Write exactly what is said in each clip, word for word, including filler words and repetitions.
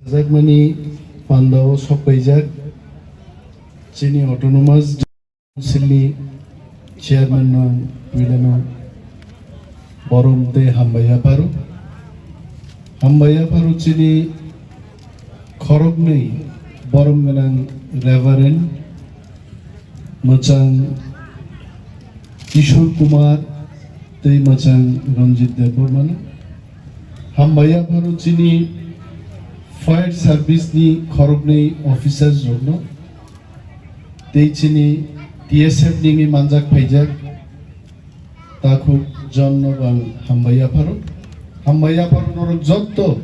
Jakmani pandao sokpaijak chini Autonomous Council ni Chairman no puilano borom tei hambai yapharo. Hambai yapharo chini khoroknwi borom gwnang Reverend Mwchang Kishore Kumar tei Mwchang Ranjit Debbarmano. Hambai yapharo chini fire service ni khoroknwi officers rokno tei chini T S F ni manjak phaijak takhuk John no bo ang hambai yapharo. Hambai yapharo norok jotto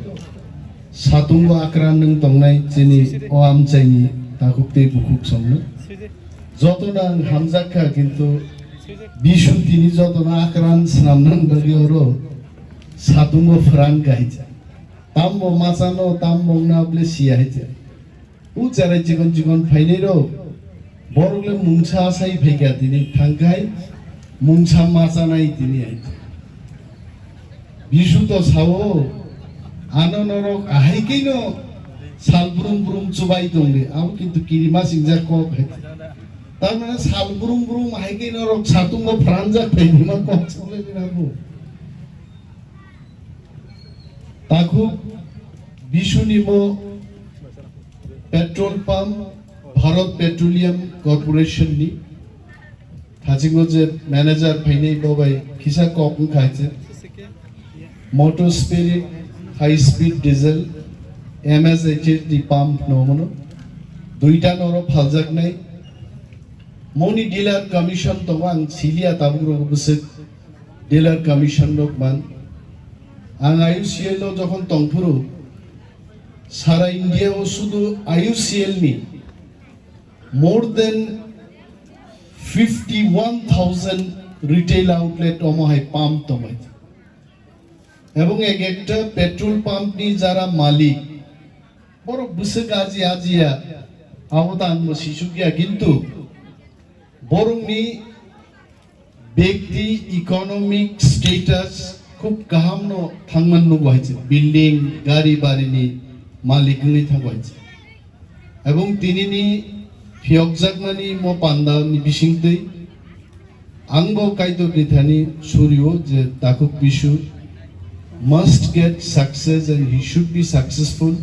satungo akran nwng tongnai chini o amchaini takhuk tei bukhuk songno. Jotono ang hamjak kha, kintu Bishu tini jotono akran swnamnani bagwi oro satungo phrang kaisa. Tambo machano, tambo wngna bole siya hai se. O cherai chikon chikon phainai rok, borok le mungsa asai phaikha tini thangkhai, mungsa machanai tini hai. Bishu to sao, ano norok ahai khe no sal brum brum chubai tongdi, abo kintu kirima singjak kok hai. Tamni sal brum brum ahai khe norok satungo pranjak phainima kok chole dinabo. Takhuk Bisuni mo petrol pump Bharat Petroleum Corporation ni thachingo je manager phainai bo bai kisa kok wngkha je Motor Spirit high speed diesel M S H S ni pump no mono duita noro phaljaknai moni dealer commission tongo ang silia tabuk rok bwswk dealer commission rok man. Ang I U C L o jokhon tongphuru, sara India o sudu I U C L ni more than fifty one thousand retail outlet omo hai pump tongmai. Ebong ek ekta petrol pump ni jara malik, borok bwswk aji ajiya, abo ta ang bo sisukya, kintu borokni Bekti economic status khub kaham no thangman nugo hai se, building, gari bari ni malik wngwi thango hai se. Ebong tini ni phiyokjakmani mo panda ni bisingtwi ang bo Kaitor ni thani surio je takhuk Bishu must get success and he should be successful.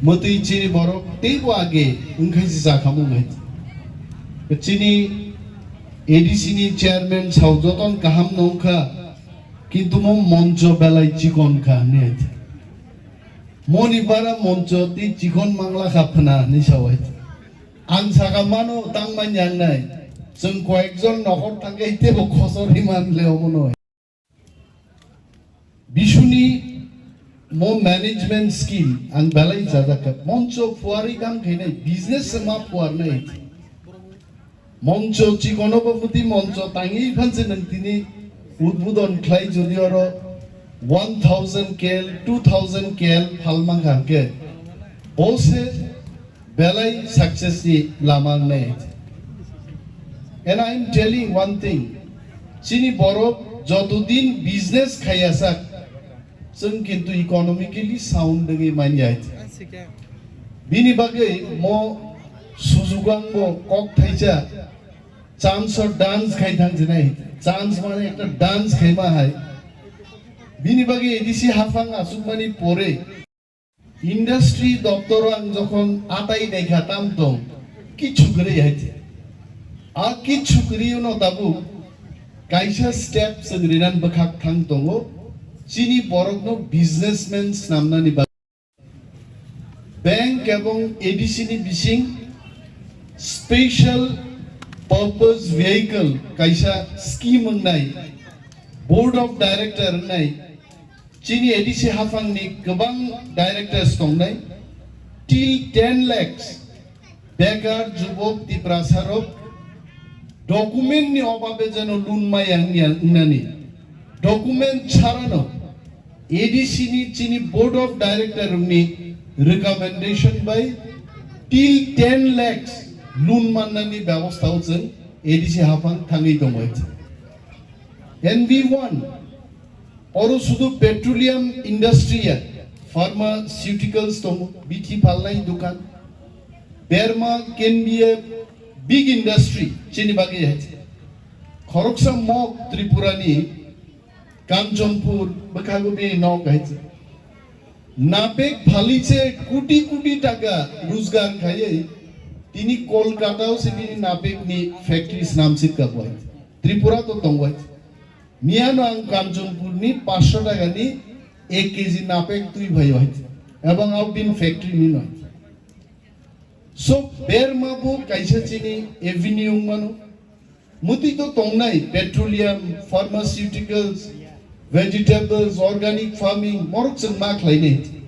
Mwtwi chini borok teibo age wngkhai se jakhamu wngkhai. Chini A D C ni chairman sao joton kaham no wngkha, kintu mo moncho belai chikon kha hinwi hai. Moni bara moncho tei chikon mangla kha phwna hinwi sao hai. Ang saka mano tangmani ang nai. Chwng koyekjon nokhor thangkhe teibo khosor himan le omo no. Bisuni mo management skill ang belai chajak kha. Moncho phuarwi kam khainai, business se ma phuarnai. Moncho chikono bo muti moncho tangwi phanse nang tini udbudon khlai jodi oro one thousand K L, two thousand K L phalmang kha hwnkhe. Bo se belai success ni lama wngnai. And I am telling one thing, chini borok jotodin business khaiya sak, chwng kintu economically sound wngwi manya. Bini bagwi mo sujugo ang bo kok thaisa chance o dance khai thang jinai. Chance mane ekta dance khaima hai. Bini bagwi A D C haphang asukmani pore Industry doptoro ang jokhon atai naikha tam tong, kichu kwrwi hai se. A kichu kwrwi no tabuk kaisa step chwng rinan bwkhak thang tongo, chini borokno businessman snamnani bagwi. Bank ebong A D C ni bising special purpose vehicle kaisa scheme wngnai, board of director wngnai, chini A D C haphangni kwbang directors tongnai, till ten lakhs bekar jubok Tiprasarok document ni obabe jeno loan maya wngya wngnani. Document charano A D C ni chini board of director ni recommendation bai till ten lakhs loan mannani bebostha o chwng A D C haphang thangwi tongbai. N V one, oro sudu petroleum industry ya, Pharmaceuticals tongo, bithi phalnai dukan. Berma can be a big industry, chini bagwi hai. Khoroksa mok Tripura ni Kanchanpur bwkhago bini nok hai. Napek phaliche koti koti taka rojgar khaiwi tini Kolkata o se bini napek ni factory snamsik ka bo hai. Tripura to tongo hai. Miyano ang Kanchanpur ni paanch sho taka ni ek K G napek twi phai hai. Ebong au bini factory ni no hai. So, berma bo kaisa chini avenue wngmano. Mwtwi to tongnai petroleum, pharmaceuticals, vegetables, organic farming, morok chwng ma khlainai.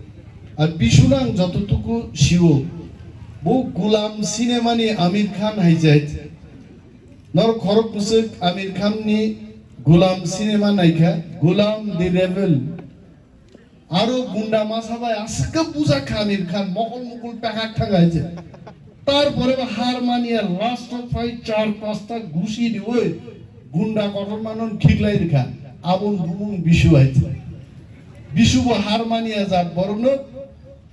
Ar bisuna ang jototuku sio, bo Gulam cinema ni Amir Khan hai jai. Nor khorok bwswk Amir Khan ni Gulam cinema naikha, Gulam the Rebel. Aro gunda masa bai aswk buja kha Amir Khan, mokol mukul pekak thang hai je. Tarpore bo har manya last o phai char pasta gusi di oi gunda kotor manon khiklai rikha. Abon bumung bisu hai je. Bisu bo har manya jat borok no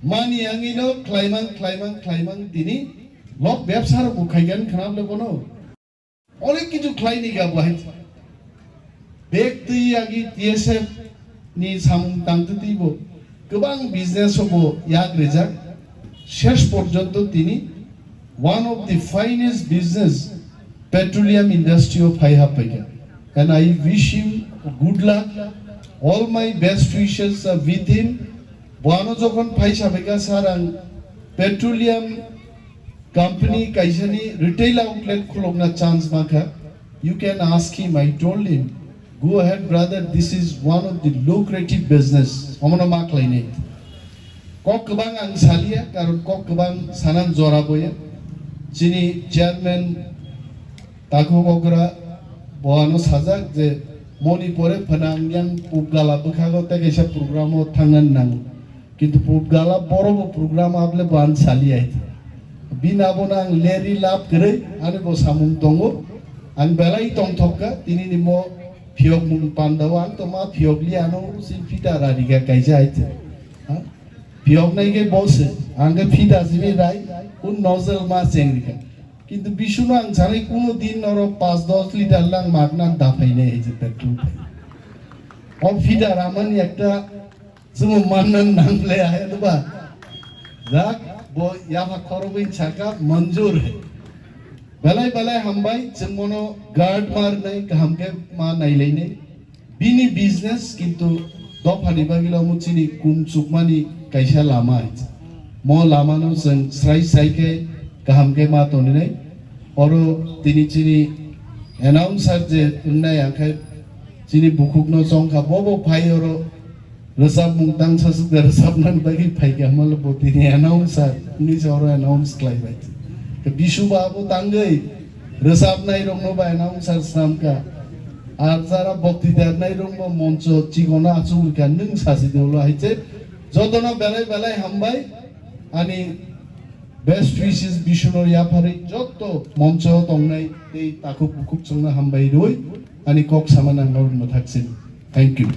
mani angino khlaimang khlaimang khlaimang tini lok bebsa rok bo khaigan khnap le bono. Onek kichu khlaini ga bo hai. Bek twi agi T S F ni samung tangtwi twi bo kwbang business o bo yak rijak. Shesh porjonto tini one of the finest business petroleum industry o phai happaikha. And I wish him good luck. All my best wishes are with him. Bo ano jokhon phai sabaikha sir ang petroleum company kaisani retail outlet khulokna chance mankha. You can ask him, I told him, "Go ahead, brother, this is one of the lucrative business." Omono ma khlainai. Kok kwbang ang salia, karon kok kwbang sanan jora boya. Chini chairman Takhuk Okra bo ano sajak je moni pore phanang yang pubgala bwkhago tei kaisa program o thangna nango. Kintu pubgala boro bo program able bo ang sali ai. Bini abono ang leri lab kwrwi ani bo samung tongo. Ang belai tongthok kha tini ni mo phiyok mung panda o ang to ma phiyok li ano usin phita rari ga kaisa ai. Ha? Phiyok nai ke bo se ang ke phita simi rai un nozzle ma cheng rikha. Kintu bisuno ang sanai kuno din noro panch dos liter lang magna da phainai ai je petrol phai. O phita ramani ekta Chwng manna nang le hai to ba. Jak bo yapha khorobwi saka manjur hai. Belai belai hambai chwng mono guard mar nai kaham khe ma nai lai nai. Bini business kintu dophani bagwi lo chini kum chukmani kaisa lama hai. Mo lama no chwng srai srai khe kaham khe ma toni nai. Oro tini chini announcer je wngnai ang khai chini bukhuk no chong kha bo bo phai oro Rwchapmung tang sasuk da rwchapnani bagwi phaikha hwnmale bo tini announcer hwnwi se oro announce khlaibai. Bisu ba abo tangwi rwchapnairokno ba announcer swnamkha. Ar jara bokti darnairokno moncho chigono achugwikha nwng sasi de ulo hai se jotono belai belai hambai ani best wishes bisuno yapharwi jotto moncho tongnai tei takhuk bukhuk chwngno hambai rwi ani kok sama nangno thaksin. Thank you.